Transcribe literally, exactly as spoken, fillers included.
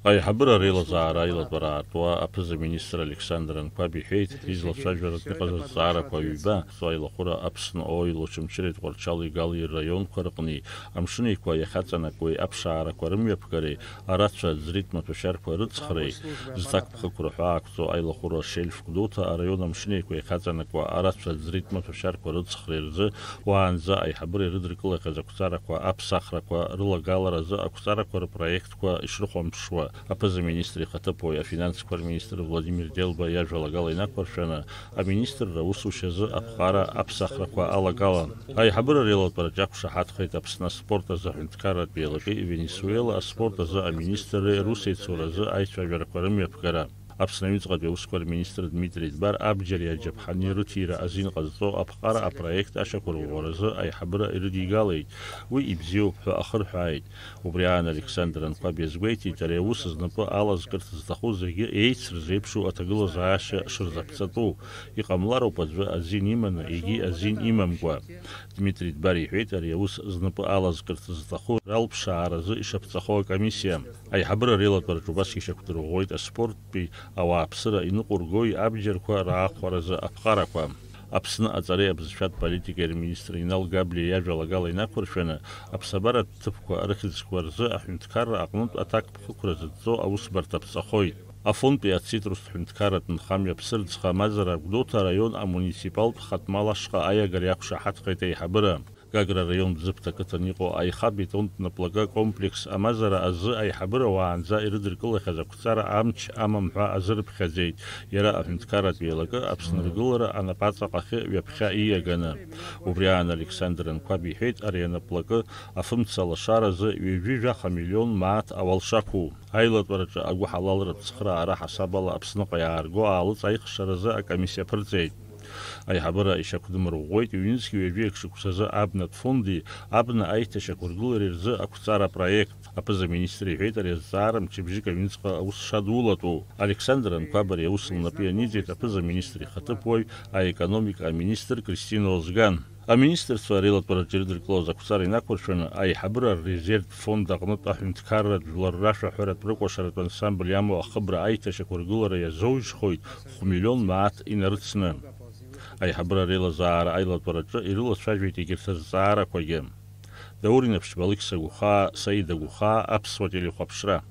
Аиҳабыра реилазаара аилатәара аартуа аԥыза-министр Александр Анқәаб иҳәеит, излацәажәаратә иҟаз азҵаарақәа ҩба, аилахәыра Аԥсны Оил Очамчыреи Тҟәарчали Галеи рраионқәа рыҟни, Амшын Еиқәа иахьаҵанакуеи аԥшаарақәа рымҩаԥгареи, арацәа аӡритә маҭәашьарқәа рыҵхреи, зҭакԥхықәра ҳәа ақәҵоу аилахәыра ашельф Гәдоуҭа араион Амшын Еиқәа иахьаҵанакуа арацәа аӡритә маҭәашьарқәа рыҵхреи рзы уаанӡа аиҳабыра ирыдыркылахьаз ақәҵарақәа аԥсахрақәа рылагаларазы ақәҵарақәа рпроект ҳәа ишрыхәамԥшуа, аԥыза-министр ихаҭыԥуаҩ афинансқәа рминистр Владимир Делба иажәалагала инақәыршәаны, аминистрра аусушьазы аԥҟара аԥсахрақәа алагалан. Аиҳабыра реилатәараҿы иақәшаҳаҭхеит Аԥсны аспорт азы аҳәынҭқарратә еилакеи Венесуела аспорт азы аминистрреи русеицуразы аицәажәарақәа рымҩаԥгара. Аԥсны аҩныҵҟатәи аусқәа рминистр Дмитри Дбар абџьари аџьаԥҳани рыҭира азин ҟазҵо аԥҟара апроект ашьақәырӷәӷәаразы аиҳабыра ирыдигалеит, уи ибзиоуп ҳәа ахырҳәааит. Убри аан Александр Анқәаб иазгәеиҭеит, ари аус знапы алазкырц зҭаху зегьы еицырзеиԥшу аҭагылазаашьа шырзаԥҵатәу, иҟамлароуп аӡәы азин иманы, егьи азин имамкәа. Дмитри Дбар иҳәеит, ари аус знапы алазкырц зҭаху ралԥшааразы ишаԥҵахо акомиссиа. Аиҳабыра реилатәараҿы убасгьы ишьақәдырӷәӷәоит аспорттәи ауааԥсыра иныҟәыргои абџьарқәа раахәаразы аԥҟарақәа. Аԥсны аҵареи абызшәатә политикеи рминистр Инал Габлиа иажәалагала инақәыршәаны, аԥсабаратә ҭыԥқәа рыхьӡқәа рзы аҳәынҭқарра аҟнытә аҭакԥхықәра зыдҵо аусбарҭа ԥҵахоит. Афонтәи ацитрустә ҳәынҭқарратә нхамҩа Ԥсырӡха амазара Гәдоуҭа араион амуниципалтә хатә мал ашҟа аиагара иақәшаҳаҭхеит аиҳабыра. Гагра араион Бзыԥҭа ақыҭан иҟоу аихабетонтә наплакы акомплекс амазара азы аиҳабыра уаанӡа ирыдыркылахьаз ақәҵара амч амам ҳәа азырыԥхьаӡеит, иара аҳәынҭқарратә еилакы Аԥсны ргылара анапаҵаҟахьы ҩаԥхьа ииаганы. Убри аан Александр Анқәаб иҳәеит, ари анаплакы афымца лашаразы ҩажәи жәаха миллион мааҭ ауал шақәу. Аилатәараҿы агәыҳалалратә цхыраара ҳасабала Аԥсныҟа иаарго аалыҵ аихшаразы акомиссиа ԥырҵеит. Аиҳабыра ишьақәдмырӷәӷәеит ҩнызқьи ҩажәи акы шықәсазы абнатә фонди абна аиҭашьақәыргылареи рзы ақәҵара апроект. Аԥыза-министр иҳәеит, ари азҵаара мчыбжьык аҩныҵҟа аус шадулатәу. Александр Анқәаб ари аус лнапы ианиҵеит аԥыза-министр ихаҭыԥуаҩ, аекономика аминистр Кристина Озган. Аминистрцәа реилатәараҿы ирыдыркылоз ақәҵара инақәыршәаны, аиҳабыра ррезервтә фонд аҟнытә аҳәынҭқарратә жәлар рашәаҳәаратә рыкәашаратә ансамбль иамоу ахыбра аиҭашьақәыргылара иазоужьхоит хә-миллион мааҭ инарыцны. Аиҳабыра реилазаара аилатәараҿы ирылацәажәеит егьырҭ азҵаарақәагьы. Даур Инаԥшьба, Алықьса Гәхаа, Саида Гәхаа, Аԥсуа телехәаԥшра.